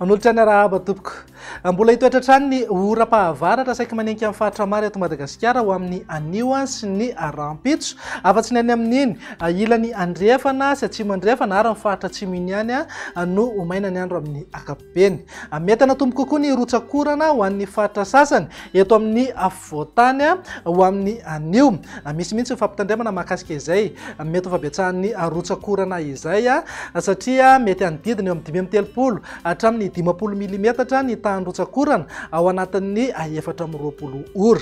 Manolotra ny arahaba tompoko. Mbola hitoetra hatrany ny oram-pahavaratra saiky manenika ny faritra maro eto Madagasikara ho amin'ny anio sy ny rahampitso. Afa-tsy ny any amin'iny ilany andrefana sy atsimo andrefana ary ny faritra atsimo iny ihany no ho maina ny andro amin'ny ankapobeny. Mety hanatombo kokoa ny rotsak'orana ho an'ny faritra sasany eto amin'ny afovoan-tany ho amin'ny anio. Misy mihitsy ny fampitandremana mahakasika izay mety ho fahabetsahan'ny rotsak'orana izay satria mety hanodidina eo amin'ny 35 hatramin'ny 50 milimetatra ny tahan'ny rotsak'orana ao anatin'ny 24 ora.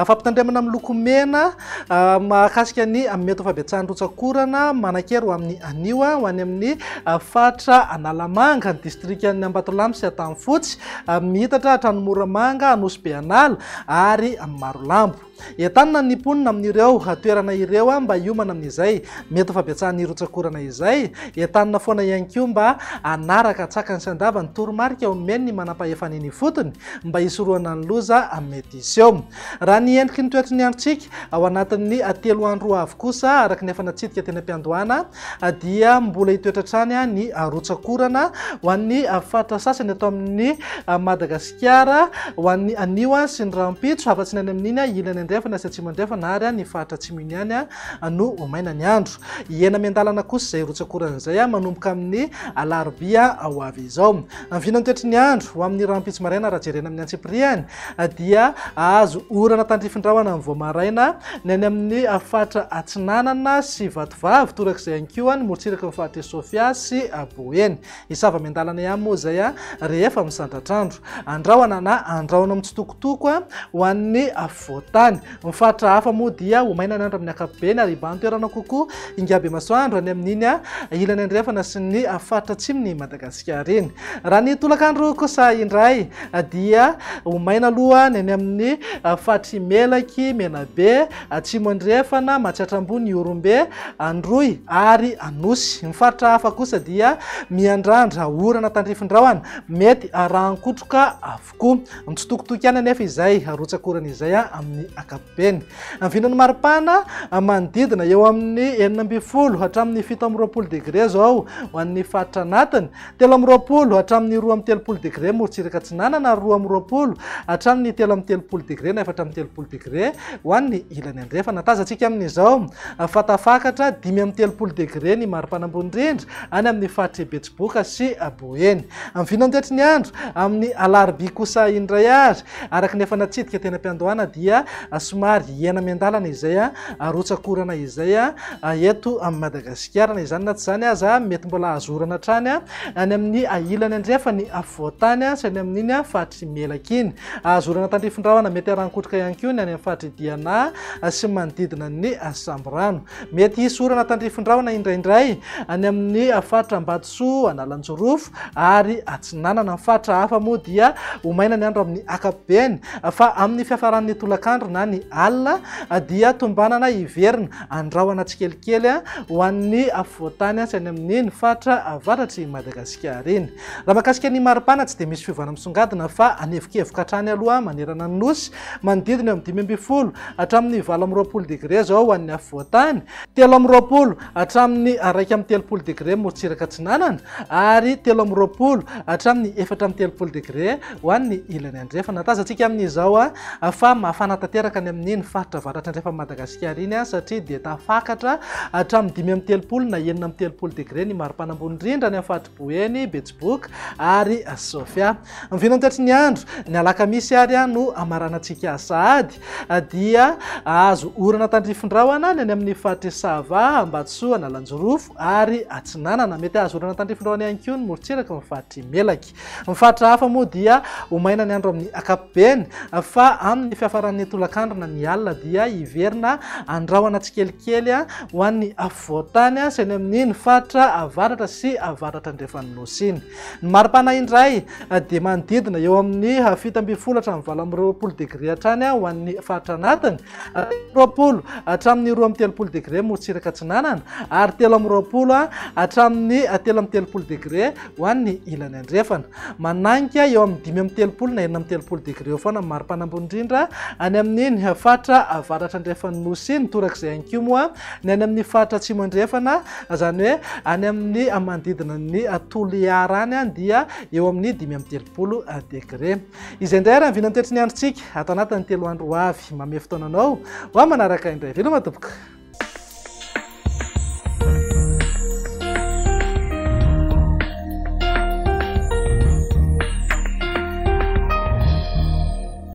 Fampitandremana miloko mena mahakasika ny mety ho fahabetsahan'ny rotsak'orana manan-kery ho amin'ny anio ho any amin'ny faritra Analamanga, ny distrikan'ny Ambatolampy sy Antanifotsy, miitatra hatrany Moramanga, Anosibe An'ala ary Marolambo. Entanina ny mponina amin'ireo toerana ireo mba hiomana amin'izay mety ho fahabetsahan'ny rotsak'orana izay. Entanina foana ihany koa mba hanaraka an-tsakany sy an-davany toromarika omen'ny manampahefana eny ifotony mba hisorohana ny loza mety hiseho. Raha ny endriky ny toetry ny androntsika ao anatin'ny 3 andro ho avy kosa, araka ny efa natsidika teny am-piandohana, dia mbola hitoetra hatrany ny rotsak'orana ho an'ny faritra sasany eto amin'ny Madagasikara ho an'ny anio sy ny rahampitso, afa-tsy ny any amin'iny ilany andrefana sy atsimo andrefana ary ny faritra atsimo iny ihany no ho maina ny andro. Hihena miandalana kosa izay rotsak'orana izay manomboka amin'ny alarobia ho avy izao. Ny vinan'ny toetry ny andro ho amin'ny rahampitso maraina raha jerena amin'ny antsipiriany dia hahazo orana tandrifin-drahona ny vao maraina ny any amin'ny faritra Atsinanana sy Vatovavy, torak'izay ihany koa ny morontsiraky ny faritr'i Sofia sy Boeny. Hisava miandalana ihany moa izay rehefa misandratr'andro. Andrahona na andrahona mitsitokotoko ho an'ny afovoan-tany. Ny faritra hafa moa dia ho maina ny andro amin'ny ankapobeny ary hibahan-toerana kokoa Ingabe masoandro any amin'iny ilany andrefana sy ny faritra atsimon'i Madagasikara iny. Raha ny tolakandro kosa indray dia ho maina aloha ny any amin'ny faritr'i Melaky, Menabe, Atsimo Andrefana, Matsiatra Ambony, Ihorombe, Androy ary Anosy. Ny faritra hafa kosa dia miandrandra orana tandrifin-drahona mety arahan-kotroka avokoa. Mitsitokotoko ihany anefa izay rotsak'orana izay amin'ny ankapobeny. Ny vinan'ny maripana manodidina eo amin'ny 16 hatramin'ny 27 degre izao ho an'ny faritra anatiny, 23 hatramin'ny 32 degre morontsiraka atsinanana ary 22 hatramin'ny 33 degre na 34 degre ho an'ny ilany andrefana. Tazantsika amin'izao fa tafakatra 35 degre ny maripana ambony indrindra any amin'ny faritr'i Betsiboka sy Boeny. Amin'ny vinantoetry ny andro amin'ny alarobia kosa indray ary, araka ny efa natsidika teny am-piandohana dia somary hihena miandalana izay rotsak'orana izay eto Madagasikara. Na izany na tsy izany aza, mety mbola azo orana hatrany any amin'ny ilany andrefan'ny afovoan-tany sy any amin'iny faritr'i Melaky iny. Azo orana tandrifin-drahona mety haran-kotroka ihany koa ny any amin'ny faritr'i Diana sy ny manodidina ny Sambirano. Mety hisy orana tandrifin-drahona indraindray any amin'ny faritra Ambatosoa, Analanjirofo ary Atsinanana. Ny faritra hafa moa dia ho maina ny andro amin'ny ankapobeny fa amin'ny fiafaran'ny tolakandro na ny alina dia tombanana hiverina andrahona tsikelikely ho an'ny afovoan-tany sy any amin'iny faritra avaratr'i Madagasikara iny. Raha mahakasika ny maripana tsy dia misy fiovana misongadina fa anevokevoka hatrany aloha manerana ny Nosy, manodidina eo amin'ny 15 hatramin'ny 28 degre izao ho an'ny afovoan-tany, 23 hatramin'ny 31 degre morontsiraka atsinanana ary 23 hatramin'ny 34 degre ho an'ny ilany andrefana. Tazantsika amin'izao fa mafana tanteraka any amin'iny faritra avaratra andrefan'i Madagasikara iny satria dia tafakatra hatramin'ny 35 na 36 degre ny maripana ambony indrindra any amin'ny faritr'i Boeny, Betsiboka ary Sofia. Ny vinantoetry ny andro, ny alakamisy ary no hamaranantsika sahady dia hahazo orana tandrifin-drahona ny any amin'ny faritr'i Sava, Ambatosoa, Analanjirofo ary Atsinanana. Mety hahazo orana tandrifin-drahona ihany koa ny morontsiraky ny faritr'i Melaky. Ny faritra hafa moa dia ho maina ny andro amin'ny ankapobeny fa amin'ny fiafaran'ny tolakandro na ny alina dia hiverina andrahona tsikelikely ho an'ny afovoan-tany sy any amin'iny faritra avaratra sy avaratra andrefan'ny Nosy iny. Ny maripana indray dia manodidina. Manodidina eo amin'ny 17 hatramin'ny 28 degre hatrany ho an'ny faritra anatiny, 20 hatramin'ny 32 degre morontsiraka atsinanana ary 23 hatramin'ny 33 degre ho an'ny ilany andrefana. Mananika eo amin'ny 35 na 36 degre eo foana ny maripana ambony indrindra any amin'iny faritra avaratra andrefan'ny Nosy iny, torak'izay ihany koa moa ny any amin'ny faritra atsimo andrefana, izany hoe any amin'ny manodidina ny Toliara any dia eo amin'ny 35 degre. Izay indray ary ny vinantoetry ny androntsika ato anatin'ny 3 andro ho avy. Mamehy fotoana anao ho amin'ny manaraka indray. Veloma tompoko.